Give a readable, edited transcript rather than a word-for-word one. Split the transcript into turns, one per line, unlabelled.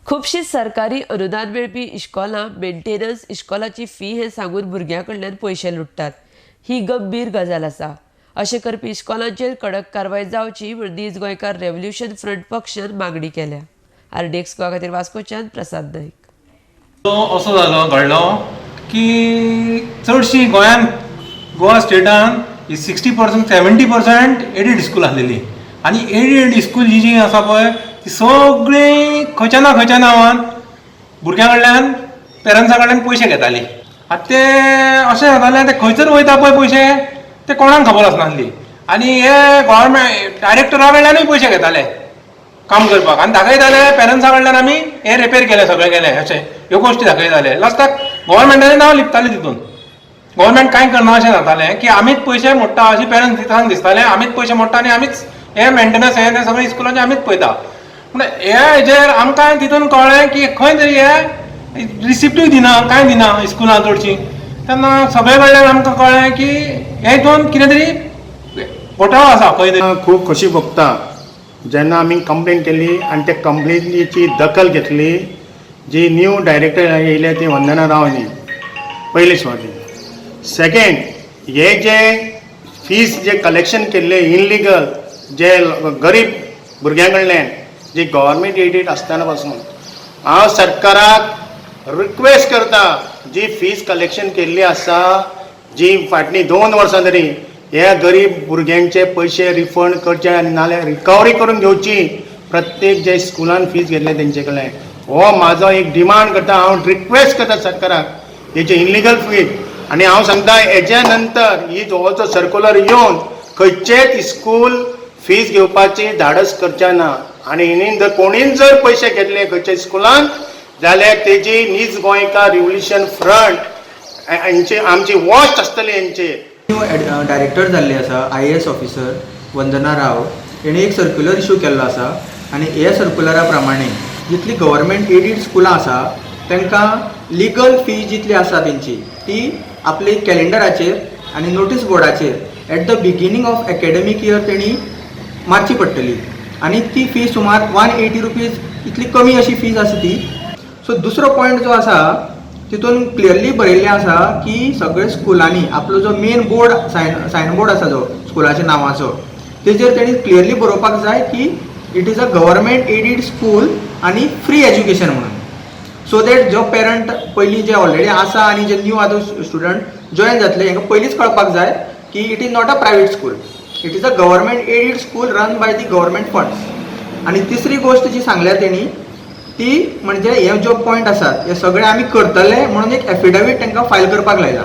खुबशीं सरकारी अनुदान मेळपी इश्कोलां मेंटेनन्स, इश्कोलाची फी हें सांगून भुरग्यां कडल्यान पयशे लुट्टात. ही गंभीर गजाल आसा. अशें करपी इश्कोलांचेर कडक कारवाय जावची म्हूण नीज गोंयकार रेव्होल्युशन फ्रंट पक्षान मागणी केल्या. आरडीएक्स गोवा खातीर वास्कोच्यान प्रसाद नायक.
तो असो जालो घडलो की चडशीं गोंयान, गोवा स्टेटान 60%, 70% एडेड स्कूल आसलेली आनी एडेड स्कूल जी जी आसा पळय, ती सगळीं खंयच्या ना खंयच्या नांवान भुरग्यां कडल्यान, पेरंट्सा कडल्यान पयशे घेताली. आतां ते अशें जातालें, ते खंयसर वयता पळय पयशे, ते कोणाक खबर आसनासली. आनी हे गव्हर्मेंट डायरेक्टरा कडल्यानूय पयशे घेताले काम करपाक आनी दाखयताले, पेरंट्सा कडल्यान आमी हे रिपेर केले, सगळें केलें, अशें ह्यो गोश्टी दाखयताले. लास्टाक गव्हर्मेंटाचें नांव लिपतालें तितून. गव्हर्मेंट कांय करना अशें जातालें की आमीच पयशे मोडटा अशें पेरंट्सांक दिसतालें. आमीच पयशे मोडटा आनी आमीच हे मेंटेनन्स, हे तें सगळें स्कुलाचें आमीच पळयता. पूण हे हेजेर आमकां तितून कळ्ळें की खंय तरी हे रिसिप्टूय दिना, कांय दिना स्कुलां चडशीं. तेन्ना सगळे कडल्यान आमकां कळ्ळें की हे हितून कितें तरी घोटाळो आसा खंय तरी.
खूब खोशी भोगता जेन्ना आमी कंप्लेन केली आनी त्या कंप्लेनीची दखल घेतली जी न्यू डायरेक्टर येयले ती वंदना राव न्ही पयले सुवातेर. सेकेंड, हे जे फीज जे कलेक्शन केल्ले इनलिगल, जे गरीब भुरग्यां कडल्यान, जे गव्हर्मेंट एडेड आसतना पासून, हांव सरकाराक रिक्वेस्ट करता, जी फीज कलेक्शन केल्ली आसा जी फाटलीं 2 वर्सां तरी, हे गरीब भुरग्यांचे पयशे रिफंड करचे आनी नाल्यार रिकवरी करून घेवची प्रत्येक जे स्कुलान फीज घेतले तेंचे कडल्यान. हो म्हाजो एक डिमांड करता हांव, रिक्वेस्ट करता सरकाराक हेजे इनलिगल फीज. आनी हांव सांगता, हेज्या नंतर ही हो जो सर्कुलर येवन खंयचेच स्कूल फीज घेवपाची धाडस करचे ना. आनी हिणीन जर कोणीन जर पयशे घेतले खंयच्या स्कुलान जाल्यार तेजी नीज गोंयकार रिव्होल्युशन फ्रंट हेंची आमची वॉच आसतली हेंचेर.
न्यू डायरेक्टर जाल्ले आसा, आयएएस ऑफिसर वंदना राव, हेणी एक सर्क्युलर इशू केल्लो आसा आनी ह्या सर्क्युलरा प्रमाणे जितली गव्हर्मेंट एडीड स्कुलां आसा, तांकां लिगल फी जितली आसा तेंची, ती आपली कॅलेंडराचेर आनी notice बोर्डाचेर at the beginning of academic year तेणी मारची पडटली आनी ती फी सुमार 180 रुपीज इतली कमी अशी फीज आसा ती. सो दुसरो पॉयंट जो आसा, तितून क्लियरली बरयल्लें आसा की सगळे स्कुलांनी आपलो जो main board, sign board आसा जो स्कुलाच्या नांवाचो, तेजेर तेणी क्लियरली बरोवपाक जाय की it is a government aided school आनी फ्री एज्युकेशन म्हणून. सो that जो पेरंट पयलीं जे ऑलरेडी आसा आनी जे न्यू आतां स्टुडंट जॉयन जातले, हांकां पयलींच कळपाक जाय की it is not a private school, it is a government aided school run by the government funds. आनी तिसरी गोश्ट जी सांगल्या तेणी, ती म्हणजे हे जो पॉयंट आसात, हे सगळे आमी करतले म्हणून एक एफिडेवीट तांकां फायल करपाक लायला.